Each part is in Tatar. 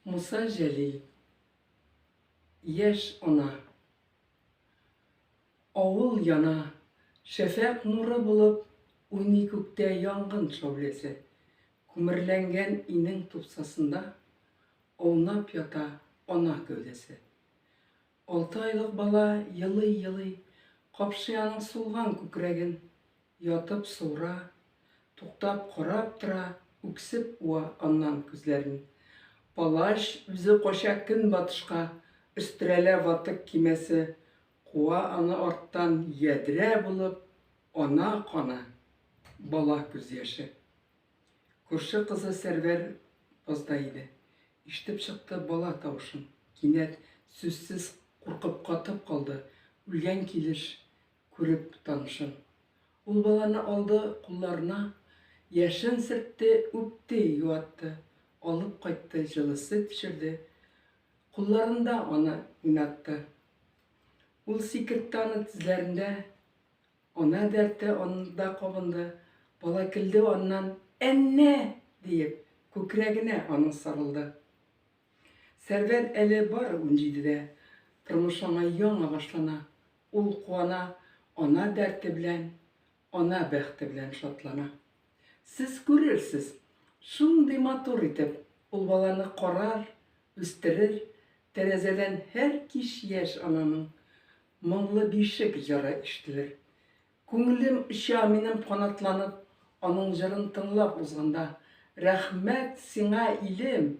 Муса Җәлил. Яшь ана. Авыл яна, шәфәкъ нуры булып уйный күктә янгын шәүләсе. Күмерләнгән инең тупсасында аунап ята ана гәүдәсе. Алты айлык бала елый-елый капшый аның сулган күкрәген, ятып суыра, туктап карап тора, үксеп уа аннан күзләрен. Палач үзе кача көнбатышка, өстерәлә ватык кимәсе, куа аны арттан ядрә булып ана каны, бала күз яше. Күрше кызы Сәрвәр базда иде. Ишетеп чыкты бала тавышын. Кинәт сүзсез куркып катып калды, үлгән килеш күреп танышын. Ул баланы алды кулларына, яшен сөртте, үпте, юатты. Алып кайтты, җылы сөт эчерде, кулларында аны уйнатты. Ул сикертте аны тезләрендә, Ана дәрте анда кабынды, бала көлде аннан, Әннә! диеп, күкрәгенә аның сарылды. Сәрвәр әле бары унҗидедә, тормыш аңа яңа башлана, ул куана, ана дәрте белән, ана бәхте белән шатлана. Сез күрерсез, шундый матур итеп ул баланы карар, үстерер, тәрәзәдән һәр кич яшь ананың Моңлы бишек җыры ишетелер. Күңелем оча минем канатланып, Аның җырын тыңлап узганда. Рәхмәт сиңа, илем,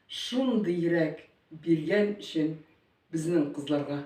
шундый йөрәк Биргән өчен безнең кызларга.